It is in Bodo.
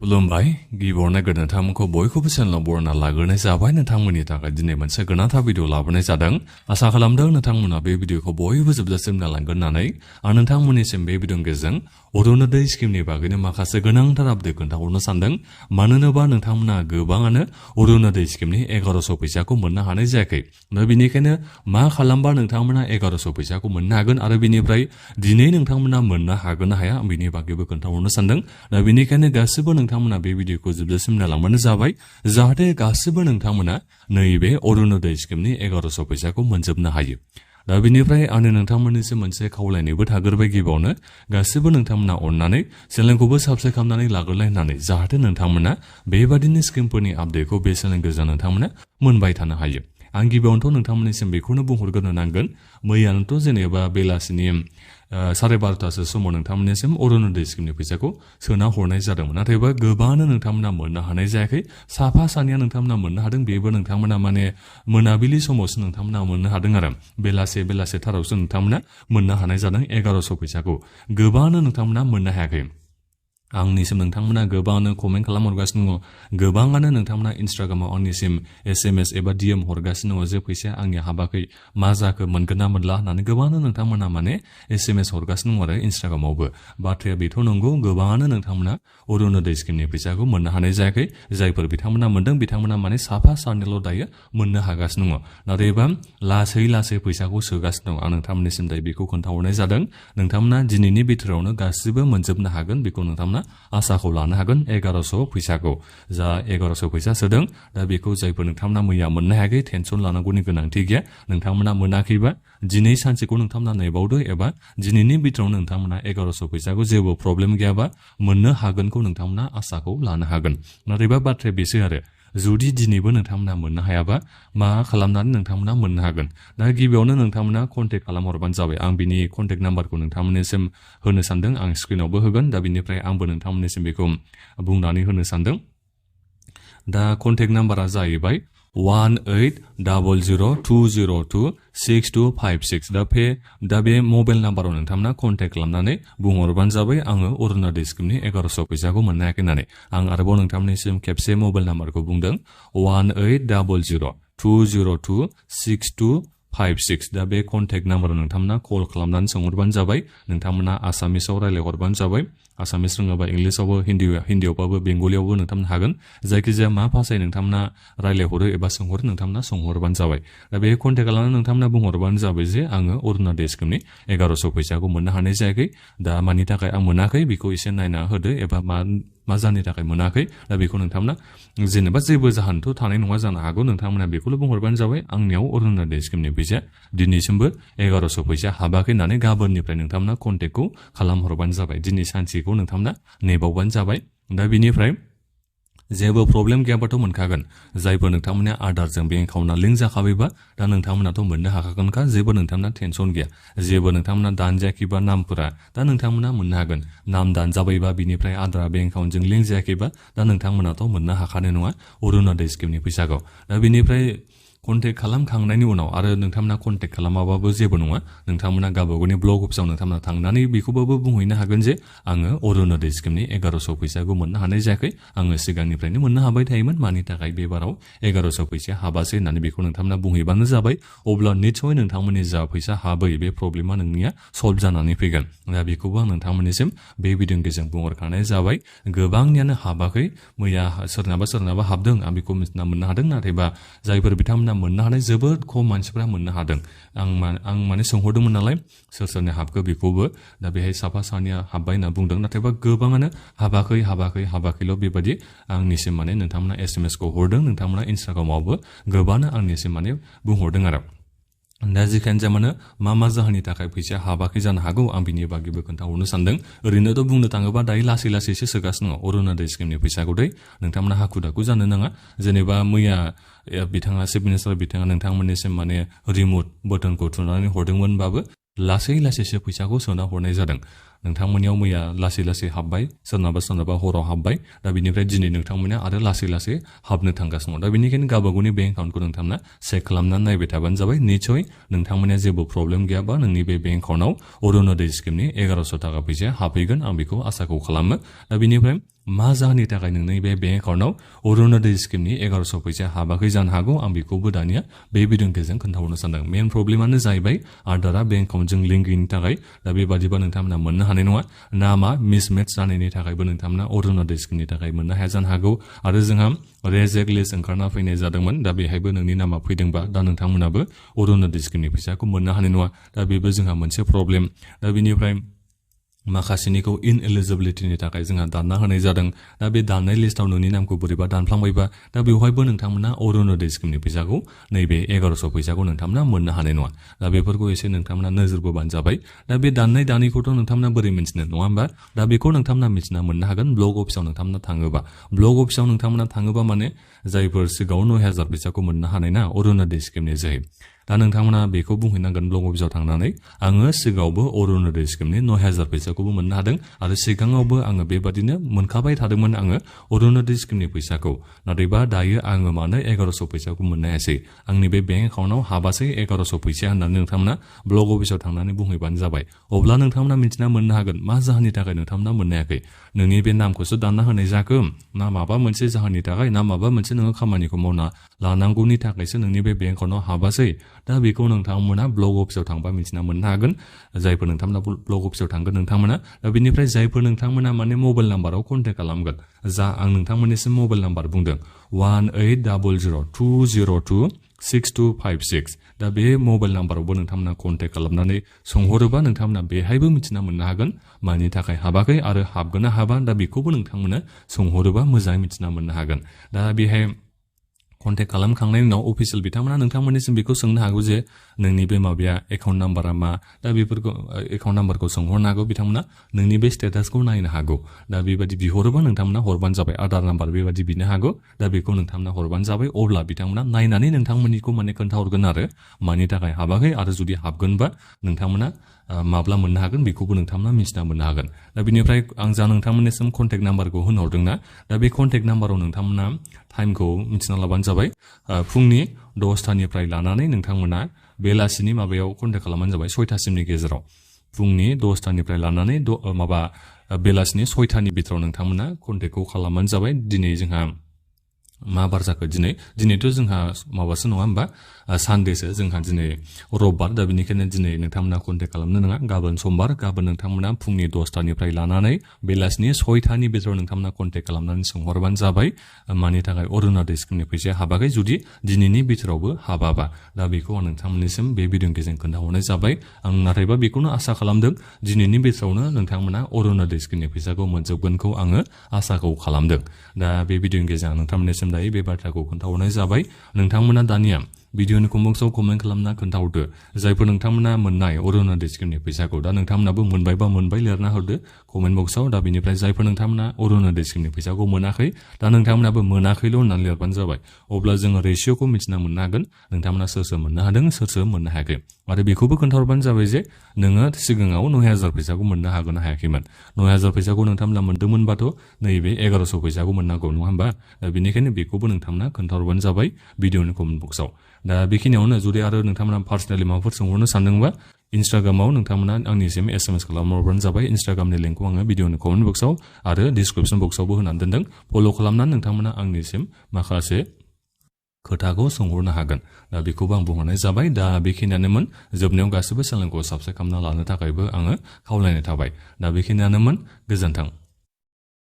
खुलुमबाय गिबियावनो गोजोनथामखौ बयखौबो चेनेलाव बरायना लाग्रोनाय जाबाय नोंथांमोननि थाखाय दिनै मोनसे गोनांथार भिडिअ लाबोनाय जादों आसा खालामदों नोंथांमोना बे भिडिअखौ बयबो जोबजासिम नायलांगोन होननानै आं नोंथांमोननिसिम बे भिडिअनि गेजेरजों अरुणोदय स्किमनि बागैनो माखासे गोनांथार आपडेट खोन्थाहरनो सानदों मानो होनोबा नोंथांमोना गोबाङानो अरुणोदय स्किमनि 1100 फैसाखौ मोननो हानाय जायाखै दा बेनिखायनो मा खालामबा नोंथांमोना 1100 फैसाखौ मोननो हागोन आरो बेनिफ्राय दिनै नोंथांमोना मोननो हागोन ना हाया आं बेनि बागैबो खोन्थाहरनो सानदों दा बेनिखायनो गासिबो नोंथांमोना बे भिडिअखौ जोबजासिम नायलांबानो जाबाय जाहाथे गासिबो नोंथांमोना नैबे अरुणोदय स्किमनि 1100 फैसाखौ मोनजोबनो हायो दा बेनिफ्राय आंनो नोंथांमोननिसिम मोनसे खावलायनायबो थागोरबाय गिबियावनो गासिबो नोंथांमोना अननानै चेनेलखौबो साबस्क्राइब खालामनानै लाग्रोलाय होननानै जाहाथे नोंथांमोना बेबादिनो स्किमफोरनि आपडेटखौ बे चेनेलनि गेजेरजों नोंथांमोना मोनबाय थानो हायो आं गिबियावनोथ' नोंथांमोननिसिम बेखौनो बुंहरग्रोनो नांगोन मैयानोथ' जेनेबा बेलासिनि 12:30 समाव नोंथांमोननिसिम अरुणोदय स्किमनि फैसाखौ सोना हरनाय जादोंमोन नाथायबा गोबाङानो नोंथांमोना मोननो हानाय जायाखै साफा सानैया नोंथांमोना मोननो हादों बेबो नोंथांमोना माने मोनाबिलि समावसो नोंथांमोना मोननो हादों आरो बेलासे थारावसो नोंथांमोना मोननो हानाय जादों 1100 फैसाखौ गोबाङानो नोंथांमोना मोननो हायाखै आंनिसिम नोंथांमोना गोबाङानो कमेन्ट खालामहरगासिनो दङ गोबाङानो नोंथांमोना इन्स्टाग्रामाव आंनिसिम एसएमएस एबा डीएम हरगासिनो दङ जे फैसाया आंनि हाबाखै मा जाखो मोनगोन ना मोनला होननानै गोबाङानो नोंथांमोना माने एसएमएस हरगासिनो दङ आरो इन्स्टाग्रामावबो बाथ्राया बेथ' नंगौ गोबाङानो नोंथांमोना अरुणोदय स्किमनि फैसाखौ मोननो हानाय जायाखै जायफोर बिथांमोना मोनदों बिथांमोना माने साफा सानैल' दायो मोननो हागासिनो दङ नाथायबा लासै फैसाखौ सोगासिनो दं आं नोंथांमोननिसिम दायो बेखौ खोन्थाहरनाय जादों नोंथांमोना दिनैनि बिथोरावनो गासिबो मोनजोबनो हागोन बेखौ नोंथांमोना आसाखौ लानो हागोन 1100 फैसाखौ जा 1100 फैसा सोदों दा बेखौ जायफोर नोंथांमोना मैया मोननो हायाखै टेनसन लानांगौनि गोनांथि गैया नोंथांमोना मोनाखैबा दिनै सानसेखौ नोंथांमोना नेबावदो एबा दिनैनि बिथोरावनो नोंथांमोना 1100 फैसाखौ जेबो प्रब्लेम गैयाबा मोननो हागोनखौ नोंथांमोना आसाखौ लानो हागोन नाथायबा बाथ्राया बेसो आरो जुदि दिनैबो नोंथांमोना मोननो हायाबा मा खालामनानै नोंथांमोना मोननो हागोन दा गिबियावनो नोंथांमोना कन्टेक्ट खालामहरबानो जाबाय आं बिनि कन्टेक्ट नाम्बारखौ नोंथांमोननिसिम होनो सानदों आं स्क्रिनावबो होगोन दा बिनिफ्राय आंबो नोंथांमोननिसिम बेखौ बुंनानै होनो सानदों दा कन्टेक्ट नाम्बारा जाहैबाय 1800202626 दा बे मबाइल नाम्बाराव नोंथांमोना कन्टेक्ट खालामनानै बुंहरबानो जाबाय आङो अरुणोदय स्किमनि 1100 फैसाखौ मोननो हायाखै होननानै आं आरोबाव नोंथांमोननिसिम खेबसे मबाइल नाम्बारखौ बुंदों 1800202626 दा बे कन्टेक्ट नाम्बाराव नोंथांमोना कल खालामनानै सोंहरबानो जाबाय नोंथांमोना आसामिसाव रायलायहरबानो जाबाय आसामिस रोङाबा इंलिसावबो हिन्दीयावबाबो बेंगलियावबो नोंथांमोना हागोन जायखिजाया मा भाषायै नोंथांमोना रायलायहरो एबा सोंहरो नोंथांमोना सोंहरबानो जाबाय दा बे कन्टेक्ट खालामनानै नोंथांमोना बुंहरबानो जाबाय जे आङो अरुणोदय स्किमनि 1100 फैसाखौ मोननो हानाय जायाखै दा मानि थाखाय आं मोनाखै बेखौ एसे नायना होदो एबा मा जाहोननि थाखाय मोनाखै दा बेखौ नोंथांमोना जेनेबा जेबो जाहोनथ' थानाय नङा जानो हागौ नोंथांमोना बेखौल' बुंहरबानो जाबाय आंनियाव अरुणोदय स्किमनि फैसाया दिनैसिमबो 1100 फैसा हाबाखै होननानै गाबोननिफ्राय नोंथांमोना कन्टेक्टखौ खालामहरबानो जाबाय दिनै सानसेखौ नोंथांमोना नेबावबानो जाबाय दा बिनिफ्राय जेबो प्रब्लेम गैयाबाथ' मोनखागोन जायफोर नोंथांमोननि आधारजों बेंक एकाउन्टआ लिंक जाखाबायबा दा नोंथांमोनाथ' मोननो हाखागोनखा जेबो नोंथांमोना टेनसन गैया जेबो नोंथांमोना दानजायाखैबा नामफोरा दा नोंथांमोना मोननो हागोन नाम दानजाबायबा बिनिफ्राय आधार बेंक एकाउन्टजों लिंक जायाखैबा दा नोंथांमोनाथ' मोननो हाखानाय नङा अरुणोदय स्किमनि फैसाखौ दा बिनिफ्राय कन्टेक्ट खालामखांनायनि उनाव आरो नोंथांमोना कन्टेक्ट खालामाबाबो जेबो नङा नोंथांमोना गावबागावनि ब्लक अफिसाव नोंथांमोना थांनानै बेखौबाबो बुंहैनो हागोन जे आङो अरुणोदय स्किमनि 1100 फैसाखौ मोननो हानाय जायाखै आङो सिगांनिफ्रायनो मोननो हाबाय थायोमोन मानि थाखाय बे बाराव 1100 फैसा हाबासै होननानै बेखौ नोंथांमोना बुंहैबानो जाबाय अब्ला निस्सय नोंथांमोननि जा फैसा हाबै बे प्रब्लेमा नोंनिया सल्भ जानानै फैगोन दा बेखौबो आं नोंथांमोननिसिम बे भिडिअनि गेजेरजों बुंहरखानाय जाबाय गोबांनियानो हाबाखै मैया सोरनाबा हाबदों आं बेखौ मिथिना मोननो हादों नाथायबा जायफोर बिथांमोना मोननो हानाय जोबोद खम मानसिफ्रा मोननो हादों आं माने सोंहरदोंमोन नालाय सोरनि हाबखो बेखौबो दा बेहाय साफा सानैया हाबबाय होनना बुंदों नाथायबा गोबाङानो हाबाखैल' बेबायदि आंनिसिम माने नोंथांमोना एसएमएसखौ हरदों नोंथांमोना इन्स्टाग्रामावबो गोबाङानो आंनिसिम माने बुंहरदों आरो दा जिखियानो जाया मानो मा जाहोननि थाखाय फैसाया हाबाखै जानो हागौ आं बिनि बागैबो खोन्थाहरनो सानदों ओरैनोथ' बुंनो थाङोबा दायो लासैसो सोगासिनो दङ अरुणोदय स्किमनि फैसाखौ नोंथांमोना हाखु दाखु जानो नाङा जेनेबा मैया बिथाङा चिफ मिनिस्टार बिथाङा नोंथांमोननिसिम माने रिमट बटनखौ थुनानै हरदोंमोनबाबो लासैसो फैसाखौ सोना हरनाय जादों नोंथांमोननियाव मैया लासै लासै हाबबाय सोरनाबा हराव हाबबाय दा बिनिफ्राय दिनै नोंथांमोना आरो लासै लासै हाबनो थांगासिनो दं दा बेनिखायनो गावबागावनि बेंक एकाउन्टखौ नोंथांमोना चेक खालामनानै नायबाय थाबानो जाबाय निसय नोंथांमोना जेबो प्रब्लेम गैयाबा नोंनि बे बेंक एकाउन्टआव अरुणोदय स्किमनि 1100 थाखा फैसाया हाबहैगोन आं बेखौ आसाखौ खालामो दा बेनिफ्राय मा जाहोननि थाखाय नोंनि बे बेंक एकाउन्टआव अरुणोदय स्किमनि 1100 फैसा हाबाखै जानो हागौ आं बेखौबो दानिया बे भिडिअनि गेजेरजों खोन्थाहरनो सानदों मेन प्रब्लेमानो जाहैबाय आधारा बेंक एकाउन्टजों लिंक गैयिनि थाखाय दा बेबादिबा नोंथांमोना मोननो हानाय नङा नामा मिसमेच जानायनि थाखायबो नोंथांमोना अरुणोदय स्किमनि थाखाय मोननो हाया जानो हागौ आरो जोंहा रेजेक्ट लिस्ट ओंखारना फैनाय जादोंमोन दा बेहायबो नोंनि नामा फैदोंबा दा नोंथांमोनाबो अरुणोदय स्किमनि फैसाखौ मोननो हानाय नङा दा बेबो जोंहा मोनसे प्रब्लेम दा बेनिफ्राय माखासेनिखौ इनएलिजिबिलिटिनि थाखाय जोंहा दानना होनाय जादों दा बे दाननाय लिस्टाव नोंनि नामखौ बोरैबा दानफ्लांबायबा दा बेवहायबो नोंथांमोना अरुणोदय स्किमनि फैसाखौ नैबे 1100 फैसाखौ नोंथांमोना मोननो हानाय नङा दा बेफोरखौ एसे नोंथांमोना नोजोर बोबानो जाबाय दा बे दाननाय दानिखौथ' नोंथांमोना बोरै मिन्थिनो नङा होमबा दा बेखौ नोंथांमोना मिथिना मोननो हागोन ब्लक अफिसाव नोंथांमोना थाङोबा ब्लक अफिसाव नोंथांमोना थाङोबा माने जायफोर सिगाङाव 9000 फैसाखौ मोननो हानाय ना अरुणोदय स्किमनि जोहै दा नोंथांमोना बेखौ बुंहैनांगोन ब्लक अफिसाव थांनानै आङो सिगाङावबो अरुणोदय स्किमनि 9000 फैसाखौबो मोननो हादों आरो सिगाङावबो आङो बेबादिनो मोनखाबाय थादोंमोन आङो अरुणोदय स्किमनि फैसाखौ नाथायबा दायो आङो मानो 1100 फैसाखौ मोननो हायासै आंनि बे बेंक एकाउन्टआव हाबासै 1100 फैसा होननानै नोंथांमोना ब्लक अफिसाव थांनानै बुंहैबानो जाबाय अब्ला नोंथांमोना मिथिना मोननो हागोन मा जाहोननि थाखाय नोंथांमोना मोननो हायाखै नोंनि बे नामखौसो दानना होनाय जाखो ना माबा मोनसे जाहोननि थाखाय ना माबा मोनसे नोङो खामानिखौ मावना लानांगौनि थाखायसो नोंनि बे बेंक एकाउन्टआव हाबासै दा बेखौ नोंथांमोना ब्लक अफिसाव थांबा मिथिना मोननो हागोन जायफोर नोंथांमोना ब्लक अफिसाव थांगोन नोंथांमोना दा बेनिफ्राय जायफोर नोंथांमोना माने मबाइल नाम्बाराव कन्टेक्ट खालामगोन जा आं नोंथांमोननिसिम मबाइल नाम्बार बुंदों 1800202626 दा बे मबाइल नाम्बारावबो नोंथांमोना कन्टेक्ट खालामनानै सोंहरोबा नोंथांमोना बेहायबो मिथिना मोननो हागोन मानि थाखाय हाबाखै आरो हाबगोन ना हाबा दा बेखौबो नोंथांमोना सोंहरोबा मोजाङै मिथिना मोननो हागोन दा बेहाय कन्टेक्ट खालामखांनायनि उनाव अफिसियेल बिथांमोना नोंथांमोननिसिम बेखौ सोंनो हागौ जे नोंनि बे माबाया एकाउन्ट नाम्बारा मा दा बेफोरखौ एकाउन्ट नाम्बारखौ सोंहरनो हागौ बिथांमोना नोंनि बे स्टेटासखौ नायनो हागौ दा बेबायदि बिहरोबा नोंथांमोना हरबानो जाबाय आधार नाम्बार बेबायदि बिनो हागौ दा बेखौ नोंथांमोना हरबानो जाबाय अब्ला बिथांमोना नायनानै नोंथांमोननिखौ माने खोन्थाहरगोन आरो मानि थाखाय हाबाखै आरो जुदि हाबगोनबा नोंथांमोना माब्ला मोननो हागोन बेखौबो नोंथांमोना मिथिना मोननो हागोन दा बेनिफ्राय आं जा नोंथांमोननिसिम कन्टेक्ट नाम्बारखौ होनहरदोंना दा बे कन्टेक्ट नाम्बाराव नोंथांमोना टाइमखौ मिथिना लाबानो जाबाय फुंनि 10थानिफ्राय लानानै नोंथांमोना बेलासिनि माबायाव कन्टेक्ट खालामबानो जाबाय 6थासिमनि गेजेराव फुंनि 10थानिफ्राय लानानै बेलासिनि 6थानि बिथोराव नोंथांमोना कन्टेक्टखौ खालामबानो जाबाय दिनै जोंहा मा बार जाखो दिनैथ' जोंहा माबासो नङा होमबा सानडेसो जोंहा दिनै रबबार दा बेनिखायनो दिनै नोंथांमोना कन्टेक्ट खालामनो नङा गाबोन समबार गाबोन नोंथांमोना फुंनि 10थानिफ्राय लानानै बेलासिनि 6थानि बिथोराव नोंथांमोना कन्टेक्ट खालामनानै सोंहरबानो जाबाय मानि थाखाय अरुणोदय स्किमनि फैसाया हाबाखै जुदि दिनैनि बिथोरावबो हाबाबा दा बेखौ आं नोंथांमोननिसिम बे भिडिअनि गेजेरजों खोन्थाहरनाय जाबाय आं नाथायबा बेखौनो आसा खालामदों दिनैनि बिथोरावनो नोंथांमोना अरुणोदय स्किमनि फैसाखौ मोनजोबगोनखौ आङो आसाखौ खालामदों दा बे भिडिअनि गेजेरजों नोंथांमोननिसिम दायो बे बाथ्राखौ खोन्थाहरनाय जाबाय नोंथांमोना दानिया भिडिअनि कमेन्टआव कमेन्ट खालामना खोन्थाहरदो जायफोर नोंथांमोना मोननाय अरुणोदय स्किमनि फैसाखौ दा नोंथांमोनाबो मोनबायबा मोनबाय लिरना हरदो कमेन्ट बक्सआव दा बेनिफ्राय जायफोर नोंथांमोना अरुणोदय स्किमनि फैसाखौ मोनाखै दा नोंथांमोनाबो मोनाखैल' होननानै लिरबानो जाबाय अब्ला जोङो रेशिअ'खौ मिथिना मोननो हागोन नोंथांमोना सोर सोर मोननो हादों सोर सोर मोननो हायाखै आरो बेखौबो खोन्थाहरबानो जाबाय जे नोङो सिगाङाव 9000 फैसाखौ मोननो हागोन ना हायाखैमोन 9000 फैसाखौ नोंथांमोना मोन्दोंमोनबाथ' नैबे 1100 फैसाखौ मोननांगौ नङा होमबा दा बेनिखायनो बेखौबो नोंथांमोना खोन्थाहरबानो जाबाय भिडिअनि कमेन्ट बक्सआव दा बेखिनियावनो जुदि आरो नोंथांमोना पार्सनेलि माबाफोर सोंहरनो सानदोंबा इन्स्टाग्रामाव नोंथांमोना आंनिसिम SMS खालामहरबानो जाबाय इन्स्टाग्रामनि लिंकखौ आङो भिडिअनि कमेन्ट बक्सआव आरो डिसक्रिपसन बक्सआवबो होनानै दोनदों फल' खालामनानै नोंथांमोना आंनिसिम माखासे खोथाखौ सोंहरनो हागोन दा बेखौबो आं बुंहरनाय जाबाय दा बेखिनियानोमोन जोबनायाव गासैबो चेनेलखौ साबस्क्राइब खालामना लानो थाखायबो आङो खावलायनाय थाबाय दा बेखिनियानोमोन गोजोन्थों